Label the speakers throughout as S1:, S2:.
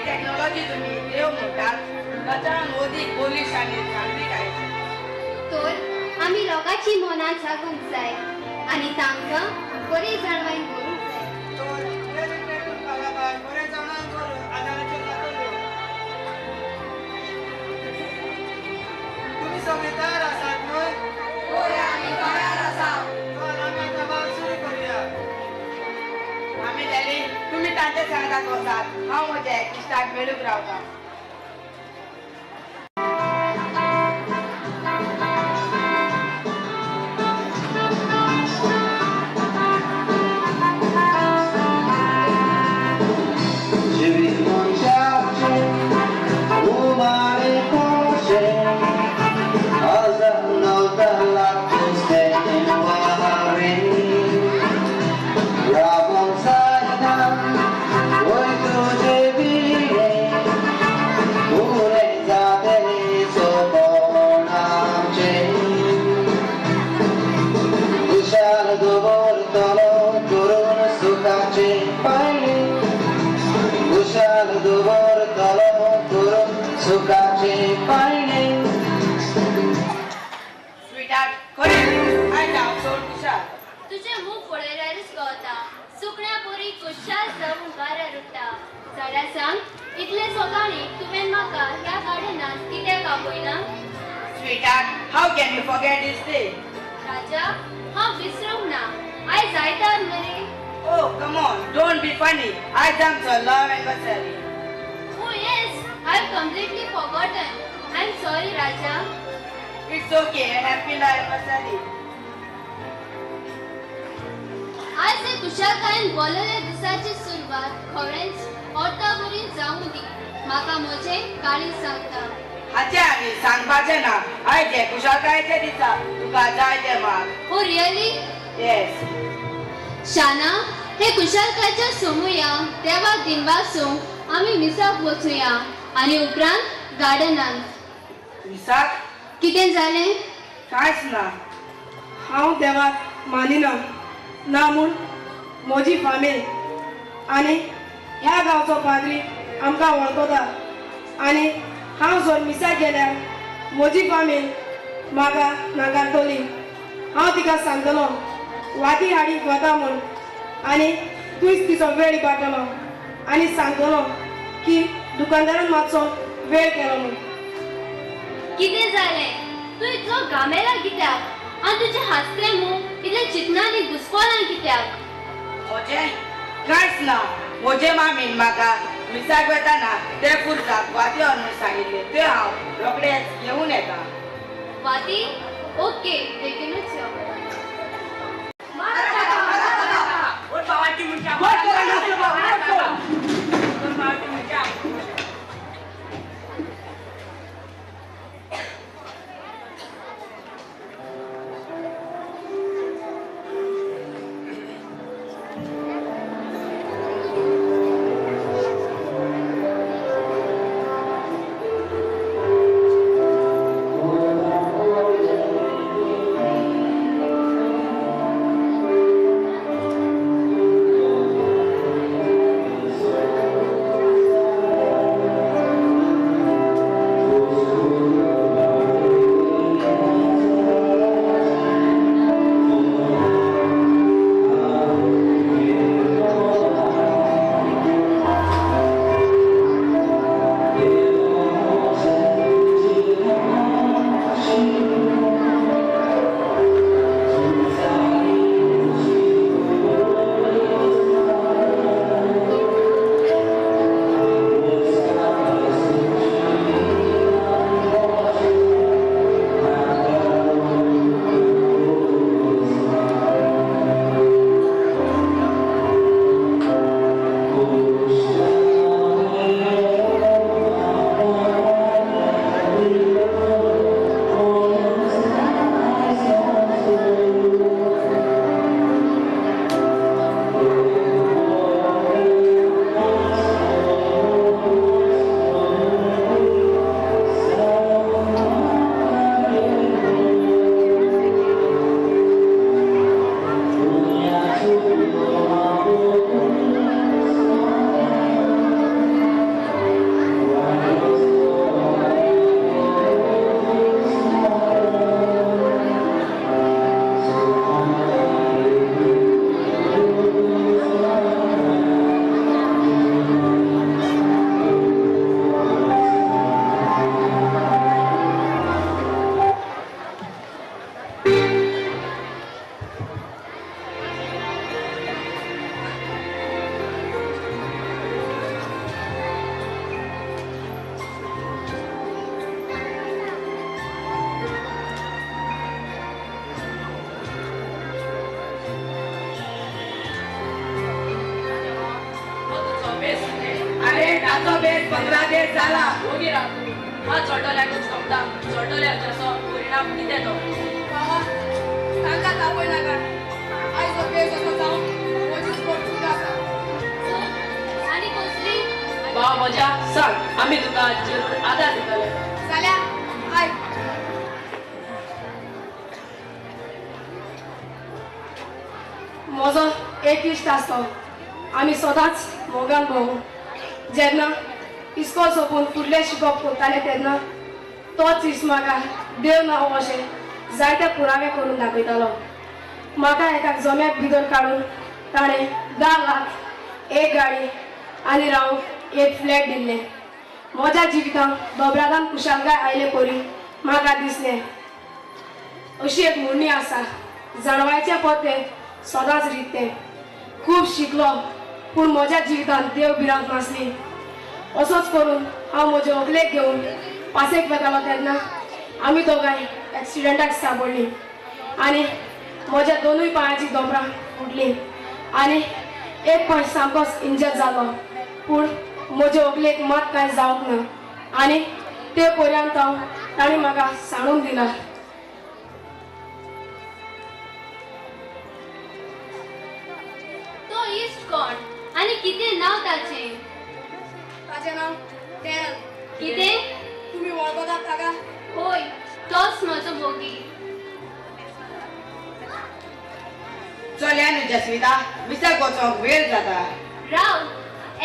S1: Technology तुमी देव म्हणटात ताच्या मोदी पोलीस आनी जाणविकाय.
S2: तर आमी लोकांची मनां जागूंक जाय आनी तांकां बरी जाणवाय करूंक जाय.
S3: तुमी सगळे तयार आसात न्हय?
S1: हय, आमी तयार आसात.
S3: चल आमी आतां वावर सुरू करुया.
S1: आमी डॅडी तुमी तांचे सांगात वचात, हांव म्हज्या इश्टाक मेळूंक रावता.
S2: तुझे मूग पळयल्यारच कळता सुकण्या पोरी खुशाल जावन वाऱ्यार उडटा. जाल्यार सांग, इतले सकाळी तुवें म्हाका ह्या गार्डनांत कित्याक आपयला?
S1: Sweetheart, how can you forget this day?
S2: राजा, हांव विसरूंक ना. आयज आयतार मरे.
S1: Oh, come on, don't be funny. आयज आमचो love anniversary.
S2: Oh yes, I have completely forgotten. I am sorry Raja.
S1: It's okay, happy love anniversary.
S2: आज हे कुशालकायेन बोललेल्या दिसाची सुरवात खरेंच अर्था वरी जावं दी. म्हाका म्हजें काळीज सांगता.
S1: हाचें आनी सांगपाचें ना. आयज हे कुशालकायेच्या दिसा तुका जाय तें माग.
S2: Oh really?
S1: Yes.
S2: शाना, हे कुशालकायच्या सोमुया देवाक दिनवासूंक आमी मिसाक वचुया आनी उपरांत गार्डनांत.
S1: मिसाक?
S2: कितें जालें?
S1: कांयच ना.
S4: हांव देवाक मानिना ना म्हूण म्हजी फामील आनी ह्या गांवचो पाद्री आमकां वळखता आनी हांव जर मिसाक गेल्यार म्हजी फामील म्हाका नाकारतली. हांव तिका सांगतलो वाती हाडीक वता म्हूण आनी तूंच तिचो वेळ इबाडटलो आनी सांगतलो की दुकानदारान मातसो वेळ केलो म्हूण.
S2: कितें जालें? तूं इतलो गामेला कित्याक? आनी तुजें हांसतें मूं इतलें चिंतनांनी घुस्पलां कित्याक?
S1: म्हजें कांयच ना. म्हजे मामीन म्हाका मिसाक वतना ते पुरसाक वाती व्हर म्हूण सांगिल्लें, तें हांव रोखडेंच घेवन येता.
S2: वाती? ओके, बेगीनूच यो.
S5: Oh,
S1: ताचो बेस बांगलादेश जाला.
S5: ओगी राव तुमी. हात चोडटल्याकूच खपता. चोडटल्याचो परिणाम कितें तो.
S4: बाबा तांकां तापय नाका. आयज हो बेस असो जावन म्हजीच कोण चूक आसा.
S2: आनी कसली?
S5: भाव म्हज्या सांग, आमी तुका जरूर आदार दितले.
S4: जाल्यार आयक.
S6: म्हजो एक इश्ट आसलो. आमी सदांच मोगान भोंवू. जेन्ना इस्कोल सोंपून फुडलें शिकप करतालें तेन्ना तोच इश्ट म्हाका देव ना अशें जायते पुरावे करून दाखयतालो. म्हाका एका जम्याक भितर काडून ताणें 10 लाख, एक गाडी आनी रावंक एक फ्लॅट दिल्लें. म्हज्या जिवितांत दोबरादान खुशालकाय आयले परी म्हाका दिसलें. अशी एक म्हणणी आसा, जाणवायचें पोतें सदांच रित्तें. खूब शिकलो पूण म्हज्या जिवितांत देव भिरांत नासली. असोच करून हांव म्हजे व्हंकलेक घेवन पासयेक वेतालो तेन्ना आमी दोगांय एक्सिडंटाक सापडलीं आनी म्हज्या दोनूय पांयाचीं दोबरां फुटलीं आनी एक पांय सामकोच इंजर जालो. पूण म्हजे व्हंकलेक मात कांय जावंक ना आनी ते पर्यंत हांव ताणें म्हाका सांडून दिला.
S2: तो इश्ट कोण आनी कितें नांव ताचें?
S4: ताचें नांव डॅरल.
S2: कितें?
S4: तुमी वळखतात ताका?
S2: होय, तोच म्हजो मोगी.
S1: चलया न्हू जस्मिता, मिसाक वचोंक वेळ जाता.
S2: राव,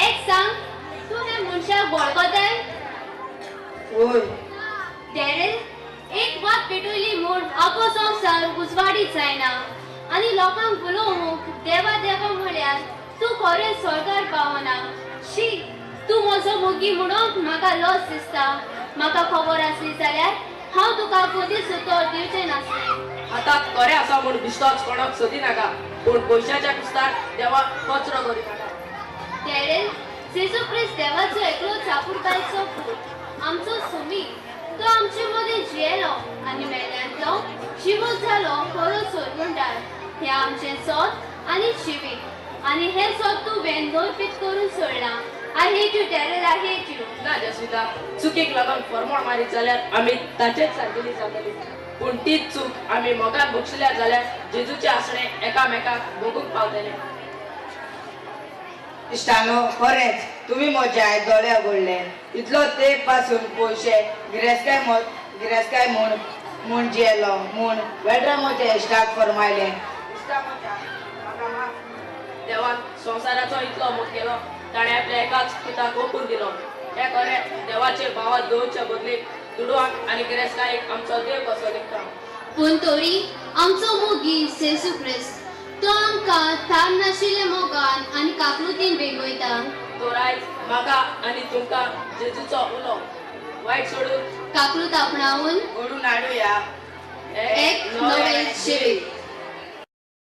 S2: एक सांग, तूं हे मनशाक वळखताय?
S1: होय.
S2: डॅरल, एक वात पेटयली म्हूण आखो संवसार उजवाडीत जायना आनी लोकांक भुलोवंक देवा देवा म्हळ्यार तूं खरें स्वर्गार पावना. शी, तूं म्हजो मोगी म्हणूंक म्हाका लज दिसता. म्हाका खबर आसली जाल्यार हांव तुका कदीच उतर दिवचें नासलें.
S5: हाताक खरें आसा म्हूण बिश्टोच कोणाक सोदी नाका, पूण पयशाच्या कुस्तार देवाक कचरो करी नाका.
S2: डॅरल, जेजू क्रिस्त देवाचो एकलो चापुरबायचो पूत, आमचो सुमी. तो आमचे मदें जियेलो आनी मेल्यांतलो जिवो जालो खरो सोदवंडार. हें आमचें सोद आनी जिवीत आनी हें सोद तुवें नोर्पीत करून सोडलां. I hate you Daryl, I hate you.
S5: ना जस्मिता, चुकीक लागून फरमोण मारीत जाल्यार आमी ताचेच सारकेली जातली. पूण तीच चूक आमी मोगान बक्षिल्या जाल्यार जेजूचें आसणें एकामेकाक भोगूंक पावतलें.
S1: इश्टानो, खरेंच तुमी म्हज्या आयज दोळे उगडले. इतलो तेंप पासून पयशे गिरेस्तकाय म्हूण जियेलो म्हूण वेटरा म्हज्या इश्टाक फरमायलें. इश्टा म्हज्या म्हाका माफ.
S5: देवान संवसाराचो इतलो मोग केलो, ताणें आपल्या एकाच पुताक ओंपून दिलो. हें खरें देवाचे भावात दवरच्या बदलेक दुडवांक आनी गिरेस्तकायेक आमचो देव कसो दिसता.
S2: पूण तरी आमचो मोगी जेजू क्रिस्त तो आमकां थार नाशिल्ल्या मोगान आनी काकलुतीन वेंगयता.
S5: तर आयज म्हाका आनी तुमकां जेजूचो उलो वायट सोडून
S2: काकलूत आपणावन
S1: घडून हाडुया
S2: एक नवें जिवीत.